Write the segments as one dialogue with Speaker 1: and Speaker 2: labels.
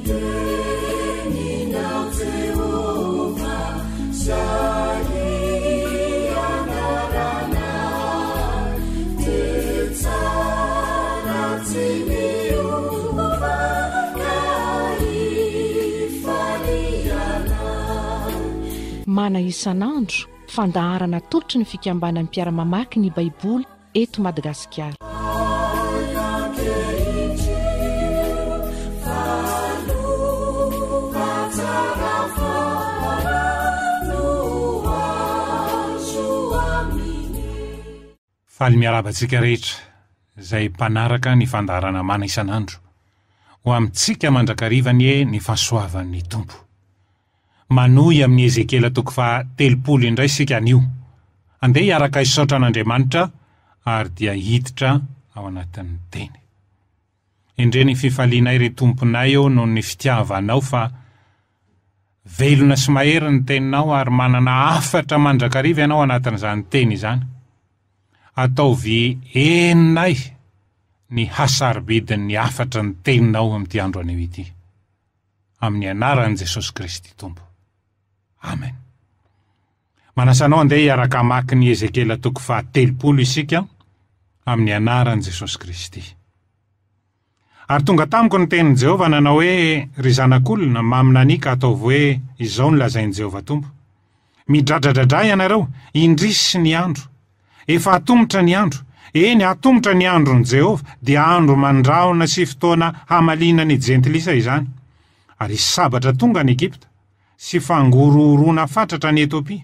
Speaker 1: teninao Jehovah izay ianaranay dia tsara tsy miova ka ifalianay.
Speaker 2: Mana isan'andro, fandaharana atolotry ny fikambanan'ny mpiara-mamaky ny Baiboly eto Madagasikara.
Speaker 3: Faly miarahaba antsika rehetra izay mpanaraka ny fandaharana mana isan'andro. Ho amintsika mandrakariva anie ny fahasoavan'ny Tompo. Manohy amin'i Ezekiela toko faha 30 indray isika anio. Andeha hiaraka hisaotra an'Andriamanitra ary dia hiditra ao anatin'ny teny. Endrey ny fifalianay ry Tomponay ô noho ny fitiavanao fa velona sy mahery ny teninao ary manana hafatra mandrakariva ianao anatin'izany teny izany. Ataovy henonay ny hasarobidin'ny hafatry ny teninao amin'ity andro anio ity. Amin'ny anaran'i Jesosy Kristy Tompo. Amen. Manasa anao andeha hiaraka hamaky ny Ezekiela toko faha-30 isika amin'ny anaran'i Jesosy Kristy. Ary tonga tamiko ny tenin'i Jehovah nanao hoe, Ry zanak'olona, maminania ka ataovy hoe, Izao no lazain'i Jehovah Tompo, Midradradradrà ianareo, indrisy ny andro! Efa atomotra ny andro, eny, atomotra ny andron'i Jehovah, dia andro mandrahona sy fotoana hamaliana ny jentilisa izany. Ary hisy sabatra tonga any Egypta, sy fangorohoroana fatratra any Etiopia.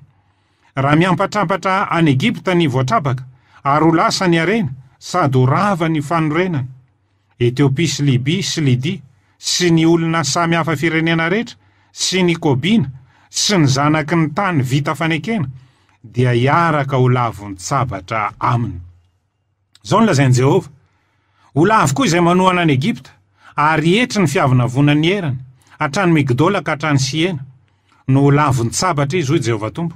Speaker 3: Raha miampatrampatra any Egypta ny voatrabaka, ary ho lasa ny harena, sady ho rava ny fanorenana. Etiopia sy Libia sy Lydia, sy ny olona samy hafa firenena rehetra, sy ny Kobina, sy ny zanaky ny tany vita fanekena, dia hiaraka ho lavon-tsabatra aminy. Izao no lazain'i Jehovah, Ho lavo koa izay manohana an'i Egypta, ary hietry ny fiavonavonan'ny heriny, hatrany Migdola ka hatrany Siena. No ho lavon-tsabatra izy, hoy Jehovah Tompo.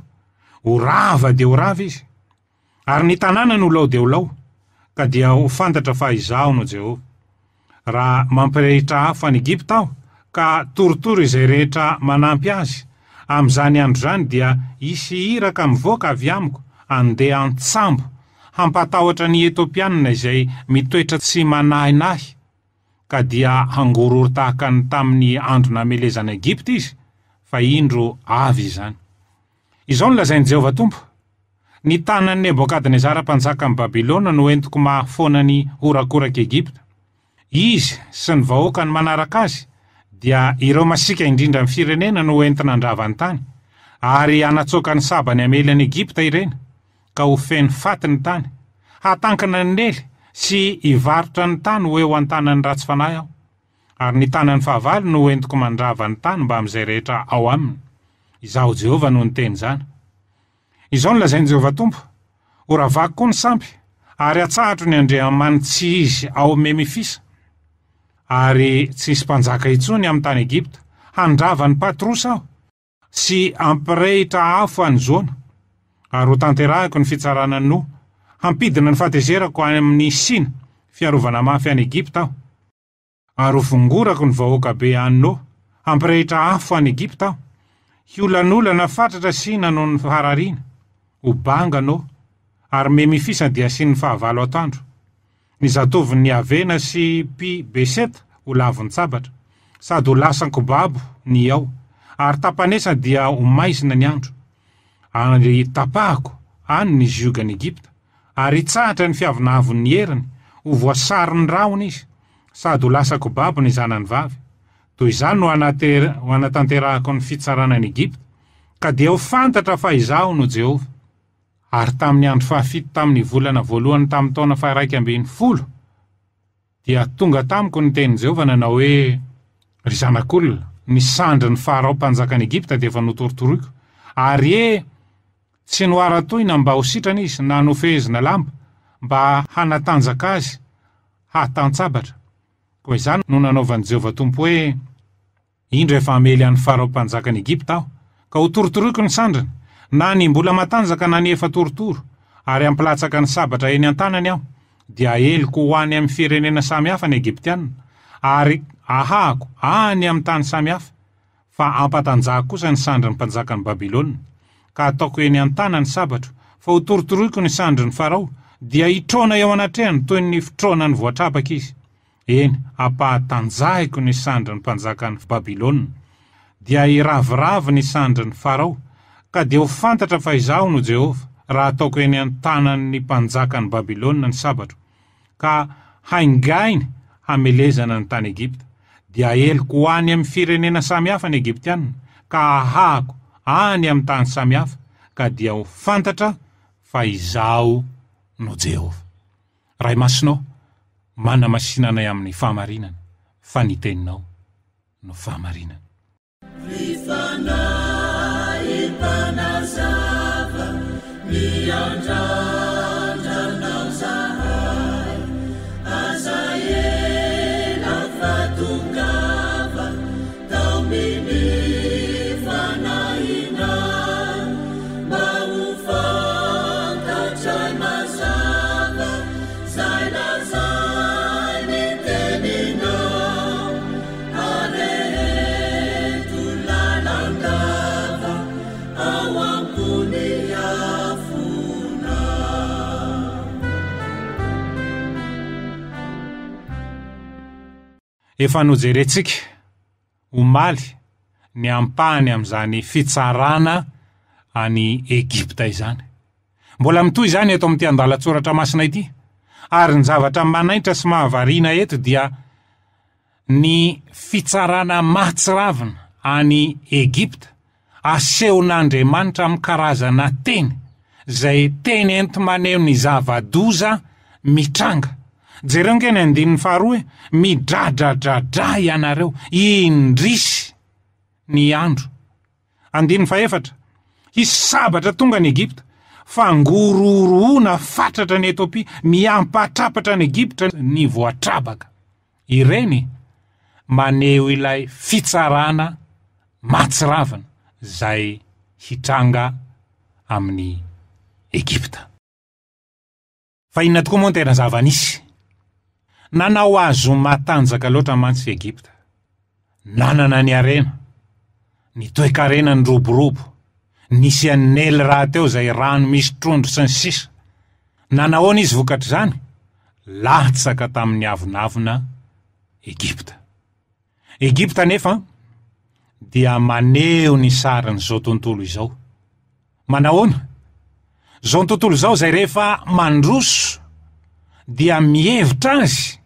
Speaker 3: Ho rava dia ho rava izy. Ary ny tanànany ho lao dia ho lao, ka dia ho fantatra fa Izaho no Jehovah. Raha mampirehitra afo any Egypta Aho, ka torotoro izay rehetra manampy azy, amin'izany andro izany dia hisy iraka mivoaka avy amiko handeha an-tsambo, hampatahotra ny Etiopianina izay mitoetra tsy manahinahy, ka dia hangorohoro tahaka ny tamin'ny andro namelezana Egypta izy, fa indro avy izany. Izao no lazain'i Jehovah Tompo, Ny tanan'i Nebokadnezara mpanjakan'i Babylona no entiko mahafoana ny horakorak'i Egypta. Izy sy ny vahoakany manaraka azy dia ireo masiaka indrindra amin'ny firenena no hoentina handrava ny tany, ary hanatsoaka ny sabany hamely an'i Egypta ireny, ka ho feno faty ny tany. Hahatankina ny Nely sy hivarotra ny tany ho eo an-tanan'ny ratsy fanahy aho. Ary ny tanan'ny fahavalo no hoentiko mandrava ny tany mbamin'izay rehetra ao aminy. Izaho Jehovah no niteny izany. Izao no lazain'i Jehovah Tompo, Horavako koa ny sampy, ary hatsahatro ny andriamani-tsy izy ao Memifisa. Ary tsy hisy mpanjaka intsony amin'ny tany Egypta. Handrava an'i Patrosa aho, sy hampirehitra afo an'i Zona, ary hotanterahiko ny fitsarana an'i Noa. Hampidina ny fahatezerako any amin'ny Sina, fiarovana mafy any Egypta aho. Ary ho fongorako ny vahoaka be any No, hampirehitra afo any Egypta aho. Hiolanolana fatratra Sina noho ny farariana, ho banga No, ary Memifisa dia hasian'ny fahavalo atoandro. Ny zatovon'i Avena sy Pi Beseta ho lavon-tsabatra, sady ho lasan-kobabo ny ao, ary Tapanesa dia ho maizina ny andro. Ary tapahako any ny ziogan'i Egypta, ary hitsahatra ny fiavonavon'ny heriny, ho voasaron'ny rahona izy, sady ho lasa kobabo ny zanany vavy. Toy izany no ho hanatanterahako ny fitsarana an'i Egypta, ka dia ho fantatra fa Izaho no Jehovah. Ary tamin'ny andro fahafito tamin'ny volana voalohany tamin'ny taona faha-11, Dia tonga tamiko ny tenin'i Jehovah nanao hoe, Ry zanak'olona, ny sandrin'i Farao mpanjakan'i Egypta dia efa notorotoroiko, ary e, tsy noharatoina mba ho sitrana izy, na nofehezina lamba, mba hanatanjaka azy hahatan-tsabatra. Koa izany no nanaovan'i Jehovah Tompo hoe, Indro efa hamely an'i Farao mpanjakan'i Egypta aho, ka hotorotoroiko ny sandriny, na ny mbola matanjaka na ny efa torotoro, ary hampilatsaka ny sabatra eny an-tanany aho, dia haeliko ho any amin'ny firenena samy hafa ny Egyptiana, ary ahahako any amin'ny tany samy hafa, fa hampatanjahako kosa ny sandrin'ny mpanjakan'i Babylona, ka hataoko eny an-tanany ny sabatro, fa hotorotoroiko ny sandrin'i Farao, dia hitrona eo anatrehany toy ny fitroanan'ny voatrabaka izy. Eny, hampahatanjahiko ny sandrin'ny mpanjakan'i Babylona, dia hiraviravy ny sandrin'i Farao, ka dia ho fantatra fa Izaho no Jehovah, raha ataoko eny an-tanan'ny mpanjakan'i Babylona ny sabatro, ka haingainy hamelezana ny tany Egypta, dia haeliko ho any amin'ny firenena samy hafa ny Egyptiana, ka hahahako any amin'ny tany samy hafa, ka dia ho fantatra fa Izaho no Jehovah. Ray Masina ô, manamasina anay amin'ny fahamarinana, fa ny Teninao no fahamarinana.
Speaker 1: Ry Fanahy Mpanazava, miandrandra Anao zahay, aza ela fa tongava, taominy Fanahinao, mba ho fantatray mazava zay lazain'ny Teninao. Areheto lalandava ao ambony afona.
Speaker 3: Efa nojerentsika omaly ny ampahany amin'izany fitsarana any Egypta izany. Mbola mitohy izany eto amin'ity andalan-tsoratra masina ity, ary ny zavatra manaitra sy mahavariana eto dia ny fitsarana mahatsiravina any Egypta, asehon'Andriamanitra amin'ny karazana teny, izay teny enti-maneho ny zava-doza mitranga. Jereo ange ny andininy faharoa e, midradradradra ianareo, indrisy ny andro. Andininy fahefatra, Hisy sabatra tonga any Egypta, fangorohoroana fatratra any Etopia, miampatrapatra any Egypta ny voatrabaka. Ireny maneho ilay fitsarana mahatsiravina izay hitranga amin'i Egypta. Fa inona tokoa moa no tena zava-nisy? Nanao azy ho matanjaka loatra mantsy i Egypta. Nanana ny harena, ny toe-karena niroborobo, nisy an'i Neily rahateo izay rano misy trondro sy ny sisa. Nanahoana izy vokatr'izany? Latsaka tamin'ny avonavona Egypta. Egypta anefa dia maneho ny sarin'izao tontolo izao. Manahoana? Izao tontolo izao izay rehefa mandroso dia mihevitra azy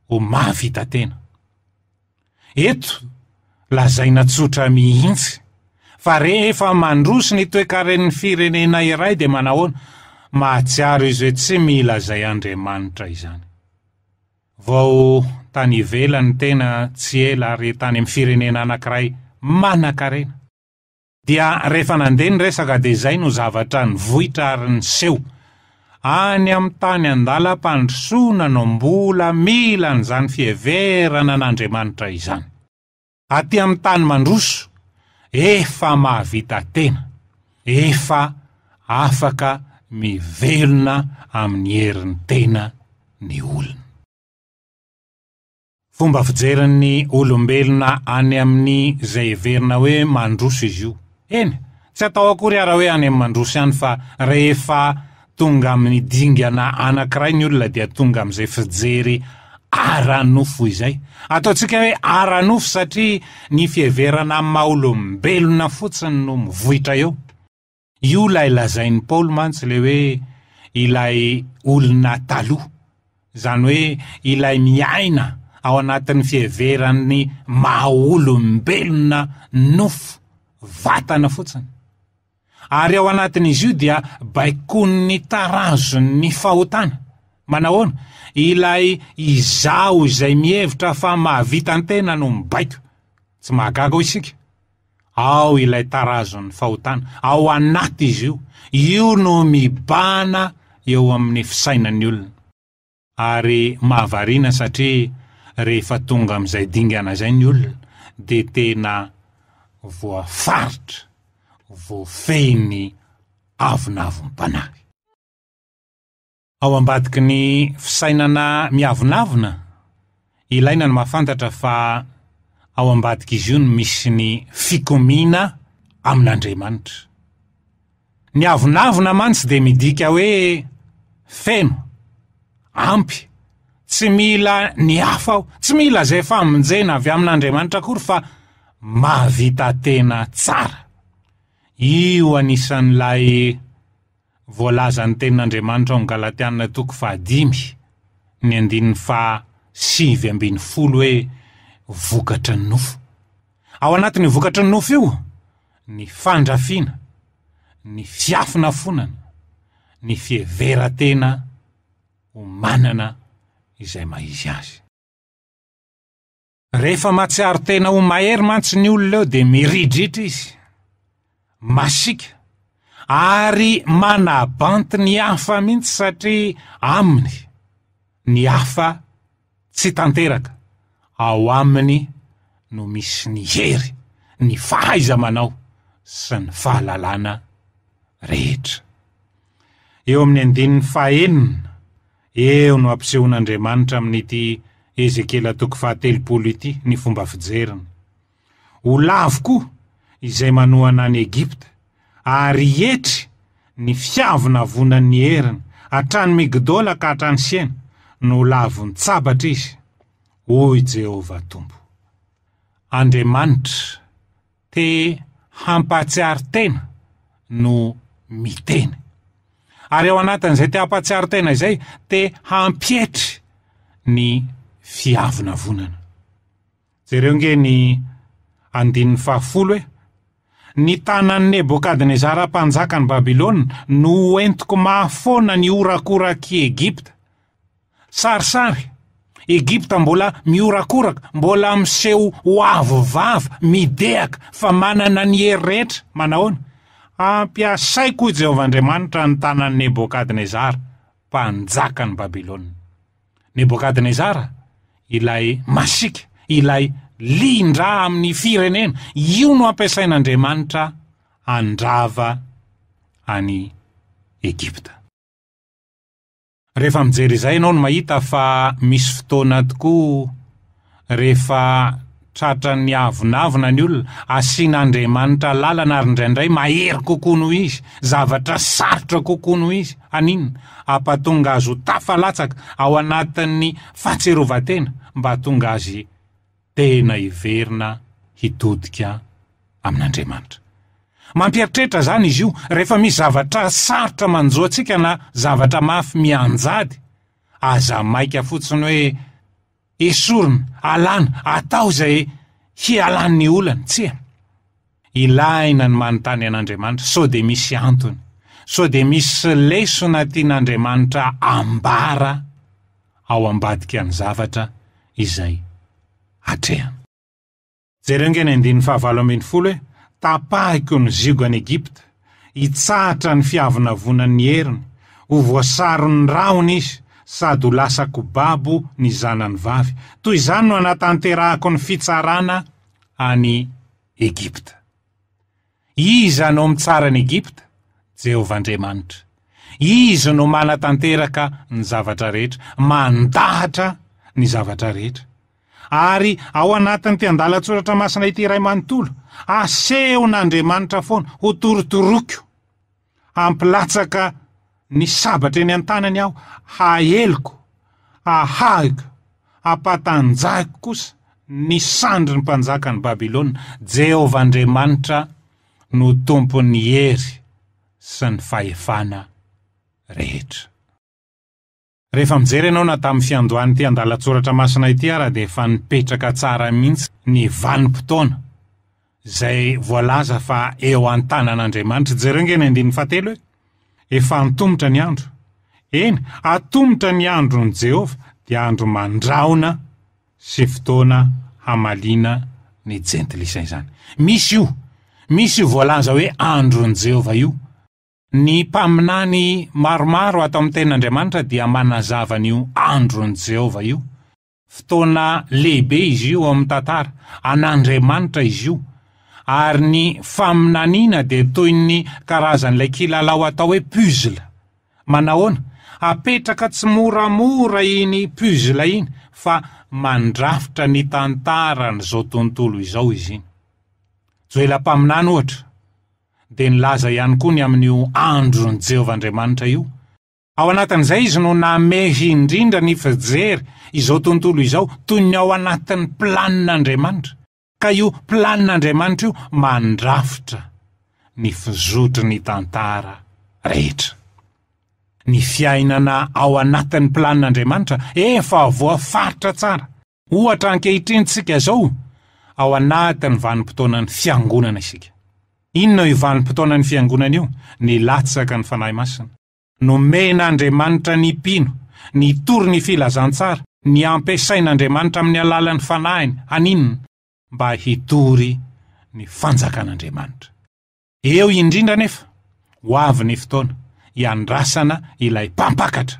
Speaker 3: ho mahavita tena. Eto, lazaina tsotra mihitsy fa rehefa mandroso ny toekaren'ny firenena iray dia manahoana? Mahatsiaro izy hoe tsy mila izay Andriamanitra izany. Vao tany ivelany ny tena tsy ela ary tany amin'ny firenena anankiray manankarena. Dia rehefa nandeha ny resaka dia izay no zavatra nivoitra ary niseho. Any amin'ny tany andalam-pandrosoana no mbola mila an'izany fiheverana an'Andriamanitra izany. Aty amin'ny tany mandroso, efa mahavita tena, efa afaka mivelona amin'ny herin'ny tena ny olona. Fomba fijerin'ny olombelona any amin'ny izay heverina hoe mandroso izy io. Eny, tsy atao akory ara hoe any amin'ny mandroso ihany fa rehefa tonga amin'ny dingana anankiray ny olona dia tonga amin'izay fijery ara-nofo izay. Ataontsika hoe ara-nofo satria ny fiheverana amin'ny maha olombelona fotsiny no mivoitra eo. Io ilay lazain'i Paoly mantsy ilay hoe ilay olona taloha, izany hoe ilay miaina ao anatin'ny fiheveran'ny maha olombelona nofo, vatana fotsiny. Ary ao anatin'izy io dia baikoin'ny tarazon'ny fahotana. Manahoana? Ilay izaho izay mihevitra fa mahavita ny tena no mibaiko. Tsy mahagaga hoy isika. Ao ilay tarazon'ny fahotana, ao anaty izy io. Io no mibahana eo amin'ny fisainan'ny olona. Ary mahavariana satria rehefa tonga amin'izay dingana izay ny olona dia tena voafaritra, voafehin'ny avonavom-panahy. Ao ambadiky ny fisainana miavonavona, Ilaina ny mahafantatra fa ao ambadik'izy io no misy ny fikomiana amin'Andriamanitra. Ny avonavona mantsy dia midika hoe feno, ampy, tsy mila ny hafa aho, tsy mila izay famonjena avy amin'Andriamanitra akory fa mahavita tena tsara. Io anisan'ilay voalazan'ny Tenin'Andriamanitra ao amin'ny Galatiana toko fahadimy, ny andininy faha 19 hoe vokatry ny nofo. Ao anatin'io vokatry ny nofo io, ny fandrafiana, ny fiafonafonana, ny fiheveran-tena ho manana izay maha izy azy. Rehefa mahatsiaro tena ho mahery mantsy ny olona eo dia miridritra izy, masiaka ary manabanty ny hafa mihitsy satria aminy ny hafa tsy tanteraka, ao aminy no misy ny hery, ny fahaiza-manao sy ny fahalalana rehetra. Eo amin'ny andininy fahenina Eo no ampisehoan'Andriamanitra amin'ity Ezekiela toko fahatelopolo ity ny fomba fijeriny. Ho lavo koa izay manohana an'i Egypta, ary hietry ny fiavonavonan'ny heriny, hatrany Migdola ka hatrany Siena, no ho lavon-tsabatra izy, hoy Jehovah Tompo. Andriamanitra te hampahatsiaro tena no miteny. Ary ao anatin'izay te hampahatsiaro tena izay, te hampietry ny fiavonavonana. Jereo nge ny andininy fahafolo e! Ny tanan'i Nebokadnezara mpanjakan'i Babylona no hoentiko mahafoana ny horakorak'i Egypta. Sarisary, Egypta mbola mihorakoraka, mbola miseho ho avo vava, midehaka, fa manana ny hery rehetra. Manahoana? Hampiasaiko, hoy Jehovah Andriamanitra, ny tanan'i Nebokadnezara, mpanjakan'i Babylona. Nebokadnezara, ilay masiaka, ilay lian-drà amin'ny firenena, io no ampiasain'Andriamanitra handrava an'i Egypta. Rehefa mijery izay ianao no mahita fa misy fotoana tokoa rehefa tratran'ny avonavona ny olona, asian'Andriamanitra lalana ary indraindray mahery kokoa noho izy, zavatra sarotra kokoa noho izy. Haninona? Hampatonga azy ho tafalatsaka ao anatin'ny fahatsiarovan-tena mba hahatonga azy tena hiverina hitodika amin'Andriamanitra. Mampieritreritra izany izy io rehefa misy zavatra sarotra manjo antsika na zavatra mafy mianjady. Aza maika fotsiny hoe esorina, alana, atao izay hialan'ny olana. Tsia. Ilaina ny manontany an'Andriamanitra sao dia misy antony, sao dia misy lesona tian'Andriamanitra ambara ao ambadika ny zavatra izay atrehana. Jereo ange ny andininy fahavalo 18 hoe, Tapahiko ny zioga any Egypta, hitsahatra ny fiavonavonan'ny heriny, ho voasaron'ny rahona izy, sady ho lasa-ko babo ny zanany vavy. Toy izany no hanatanterahako ny fitsarana any Egypta. Iza no mitsara an'i Egypta? Jehovah Andriamanitra. Izy no manatanteraka ny zavatra rehetra, mandahatra ny zavatra rehetra. Ary ao anatin'ity andalan-tsoratra masina ity iray manontolo, asehon'Andriamanitra foana, hotorotoroiko, hampilatsaka ny sabatra eny an-tanany aho, haheliko, hahahiko, hampatanjahiko kosa ny sandrin'ny mpanjakan'i Babylona. Jehovah Andriamanitra no tompon'ny hery sy ny fahefana rehetra. Rehefa mijery ianao na tamin'ny fiandohan'ity andalan-tsoratra masina ity ara dia efa nipetraka tsara mihitsy ny vanim-potoana izay voalaza fa eo an-tanan'Andriamanitra. Jereo ange ny andininy fahatelo e! Efa antomotra ny andro. Eny, atomotra ny andron'i Jehovah, dia andro mandrahona sy fotoana hamaliana ny jentilisa izany. Misy io, misy io voalaza hoe andron'i Jehovah io. Ny mpaminany maromaro ato amin'ny Tenin'Andriamanitra dia manazava an'io andron'i Jehovah io. Fotoana lehibe izy io ao amin'ny tantara. An'Andriamanitra izy io. Ary ny faminaniana dia toy ny karazan'ilay kilalao atao hoe puzzle. Manahoana? Apetraka tsimoramora iny puzzle iny fa mandrafitra ny tantaran'izao tontolo izao izy iny. Joela mpaminany ohatra dia nilaza ihany koa ny amin'io andron'i Jehovah Andriamanitra io. Ao anatin'izay izy no namehy indrindra ny fijery izao tontolo izao toy ny ao anatin'ny planin'Andriamanitra. Ka io planin'Andriamanitra io mandrafitra ny fizotry ny tantara rehetra. Ny fiainana ao anatin'ny planin'Andriamanitra efa voafaritra tsara. Ohatra ankehitriny tsika izao, ao anatin'ny vanim-potoanan'ny fiangonana isika. Inona io vanim-potoanan'ny fiangonana io? Nilatsaka ny Fanahy Masina. Nomen'Andriamanitra ny mpino, nitory ny filazantsara, ny ampiasain'Andriamanitra amin'ny alalan'ny Fanahiny, haninona? Mba hitory ny fanjakan'Andriamanitra. Eo indrindra anefa, ho avy ny fotoana hiandrasana ilay Mpampakatra.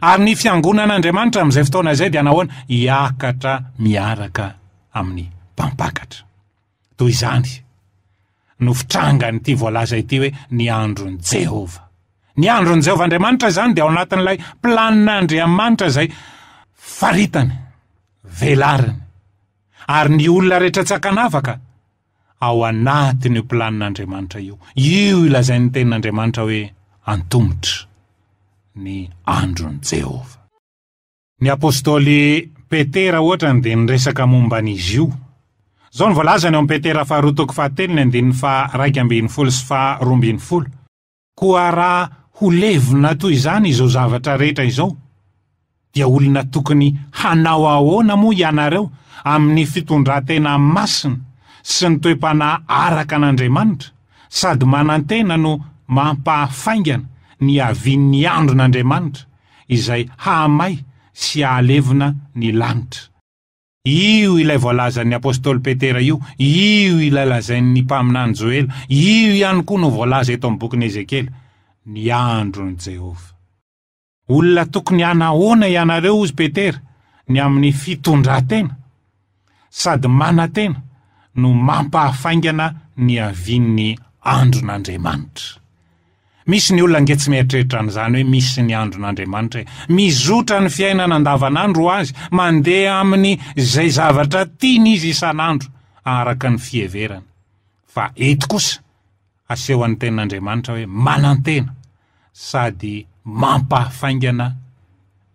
Speaker 3: Ary ny fiangonan'Andriamanitra amin'izay fotoana izay dia nahoana? Hiakatra miaraka amin'ny Mpampakatra. Toy izany no fitrangan'ity voalaza ity hoe ny andron'i Jehovah. Ny andron'i Jehovah Andriamanitra izany dia ao anatin'ilay planin'Andriamanitra izay faritany, velariny. Ary ny olona rehetra tsy ankanavaka ao anatin'io planin'Andriamanitra io. Io ilazain'ny tenin'Andriamanitra hoe antomotra ny andron'i Jehovah. Ny apostoly Petera ohatra dia niresaka momba an'izy io. Izao no voalazany ao amin'ny Petera faharoa toko fahatelo ny andininy faha-11 sy faha-12, Koa raha ho levona toy izany izao zavatra rehetra izao, dia olona tokony hanao ahoana moa ianareo amin'ny fitondran-tena masina sy ny toe-panahy araka an'Andriamanitra, sady manantena no mampahafaingana ny hiavian'ny andron'Andriamanitra, izay hahamay sy hahalevona ny lanitra. Io ilay voalazan'ny apostoly Petera io, io ilay lazain'ny mpaminany Joela, io ihany koa no voalaza eto amin'ny bokin'i Ezekiela, ny andron'i Jehovah. Olona tokony hanahoana ianareo, hozy Petera, ny amin'ny fitondran-tena, sady manantena no mampahafaingana ny havian'ny andron'Andriamanitra. Misy ny olona ange tsy mieritreritra an'izany hoe misy ny andron'Andriamanitra e. Mizotra ny fiainana andavanandro ho azy, mandeha amin'ny izay zavatra tiany izy isan'andro araka ny fiheverany. Fa eto kosa asehon'ny tenin'Andriamanitra hoe manantena sady mampahafaingana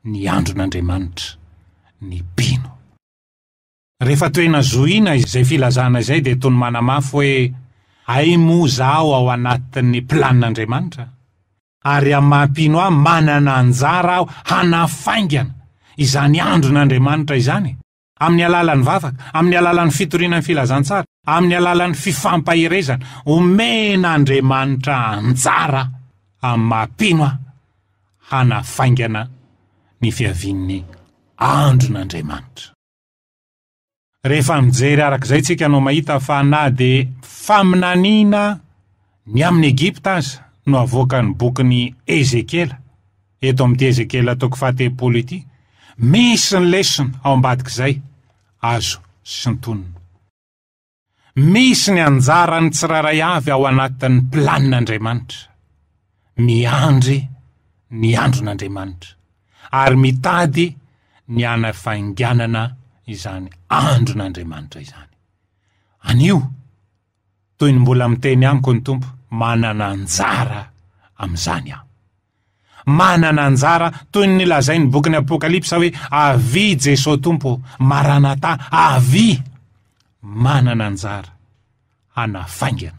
Speaker 3: ny andron'Andriamanitra ny mpino. Rehefa tohina zohiana izay filazana izay dia toy ny manamafy hoe ay moa zaho ao anatin'ny planin'Andriamanitra? Ary amin'ny maha mpino ahy manana anjara aho hanafaingana izany andron'Andriamanitra izany amin'ny alalan'ny vavaka, amin'ny alalan'ny fitoriana ny filazantsara, amin'ny alalan'ny fifampaherezana. Omen'Andriamanitra anjara amin'ny maha mpino ahy hanafaingana ny fiavian'ny andron'Andriamanitra. Rehefa mijery araka izay tsika no mahita fa na dia faminaniana ny amin'i Egypta aza no avoakan'ny bokin'i Ezekiela, eto amin'ity Ezekiela toko fahatelopolo ity, misy ny lesona ao ambadik'izay azo sintonina. Misy ny anjaran'ny tsirairay avy ao anatin'ny planin'Andriamanitra. Miandry ny andron'Andriamanitra ary mitady ny hanafainganana izany andron'Andriamanitra izany. Anio, toy ny mbola miteny amiko ny Tompo, manana anjara amin'izany aho. Manana anjara toy ny lazain'ny bokin'ny Apokalypsa hoe avia Jesoa Tompo, Maranatha, avia! Manana anjara hanafaingana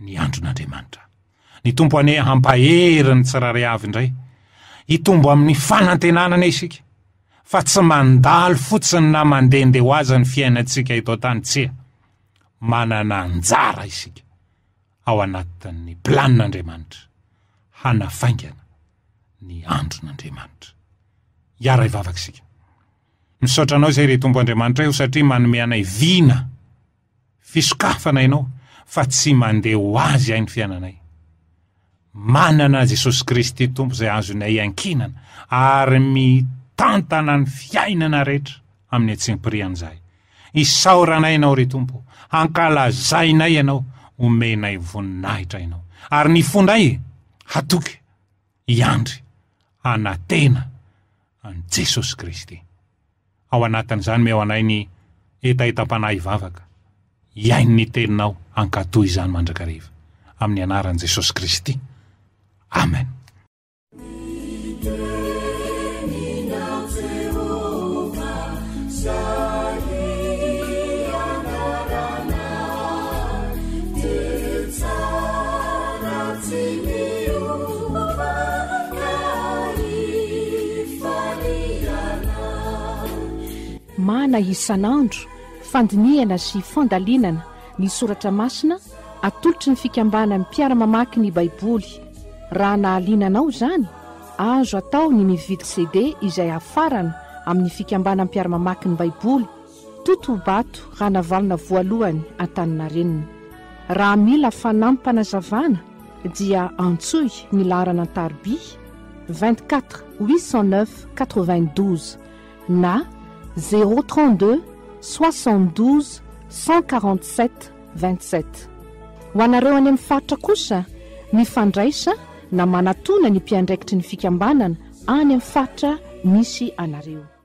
Speaker 3: ny andron'Andriamanitra. Ny Tompo anie hampahery ny tsirairay avy indray. Hitombo amin'ny fanantenana anie isika fa tsy mandalo fotsiny na mandehandeha ho azy ny fiainantsika eto an-tany, tsia. Manana anjara isika. ao anatin'ny planin'Andriamanitra hanafaingana ny andron'Andriamanitra. Hiara-hivavaka isika. Misaotra anao izay ry Tompo Andriamanitra io satria manome anay vina fisokafana ianao fa tsy mandeha ho azy ahy ny fiainanay. Manana Jesosy Kristy Tompo izay azonay iankinana ary mitantana ny fiainana rehetra amin'ny antsimpiriany izahay. Isaoranay Ianao, ry Tompo, hankalazainay Ianao, omenay voninahitra Ianao. Ary ny fonay hatoky, hiandry. Hanatena an'i Jesosy Kristy. Ao anatin'izany meo anay ny hetahetam-panahy hivavaka, hihaino ny Teninao, hankatò izany mandrakariva. Amin'ny anaran'i Jesosy Kristy. Amen.
Speaker 2: Mana isan'andro, fandinihana sy fandalinana ny soratra masina atolotry ny fikambanan'ny mpiara-mamaky ny Baiboly. Raha nahaliana anao izany, azo atao ny mividy CD izay hafarana amin'ny fikambanan'ny mpiara-mamaky ny Baiboly, Totobato Ranavalona voalohany Antaninarenina. Raha mila fanampim-panazavana dia antsoy ny laharana an-tariby 24 809 92 na 032 72 147 27. Ho anareo any amin'ny faritra kosa, mifandraisa na manatona ny mpiandraikitry ny fikambanana any amin'ny faritra misy anareo.